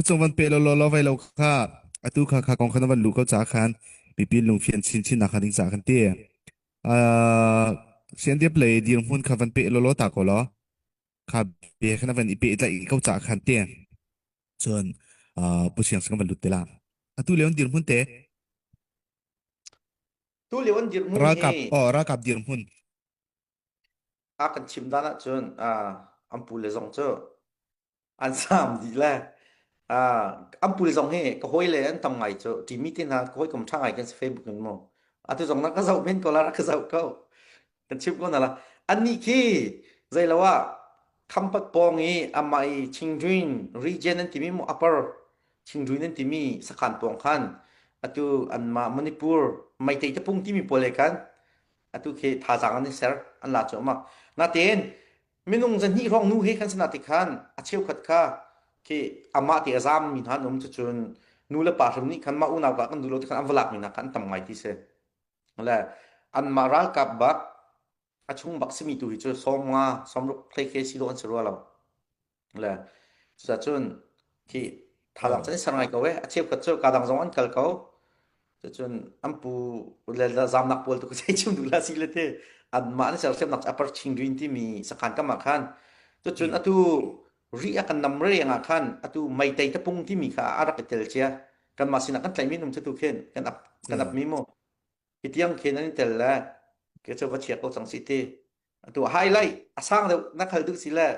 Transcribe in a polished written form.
Hmucung van pe law law vai lo kha atu kha kha kong kha na van lu ko ca khan mipi lungfian chinchin nak ding ca kan ti. Uh, CNDF lei dirhmun kha van pe law law ta ko law kha be kha na van i pe tlaih ko ca khan ti. Cun uh, Pu Siang Sing van lut te la. Atu leo dirhmun te Tu lio an dirhmun ralkap hi oh ralkap dirhmun a kan chim dan ahcun uh, an pu le zong cu an sam dih le uh, an pu le zong hi ka hawi le an tam ngai cu timi te hna ka hawikom ṭha ngai kan si Facebook in mu atu zong na ka zoh men ko la rak ka zoh ko kan chim ko na la annih khi zei lo ah Khampat pawng i amah i Chingdrin region an timi mu upper Chingdrin an timi sakhan pawng khan atu anmah Manipur Meitei tapung timi pawl he khan atu khi thazaang an i ser an la cuahmah natein minung zahnih hrawng nu he khan sana ti khan a cheukhat kha khi amah te a zam mi hna an um cucun nu le pa hrim nih khan mah unau ka kan duh lo ti khan an va lak mi hna kha an tam ngai ti si le anmah ralkap bak a chung bak simi tu hi cu 50 60 hlei khe si dawh an si rua lo Le cucun khi thazaang oh cun ser ngai ko e. A cheukhat cu kadang zong an kal ko. Cucun an pu le zamnak pawl tu ka sei chim duh la si le te anmah an sersiamnak upper Chingrin timi sakhan kam ah khan cucun mm atu ri a kan nam reng ah khan atu meitei tapung timi kha a rak i tel cia kanmah sinah kan tlaihmi num cu tu khin kan ap kan yeah apmi mu hi tiang khin an i tel le ke cu va chia ko cang si ti atu highlight a sang deuh na khal duh si le.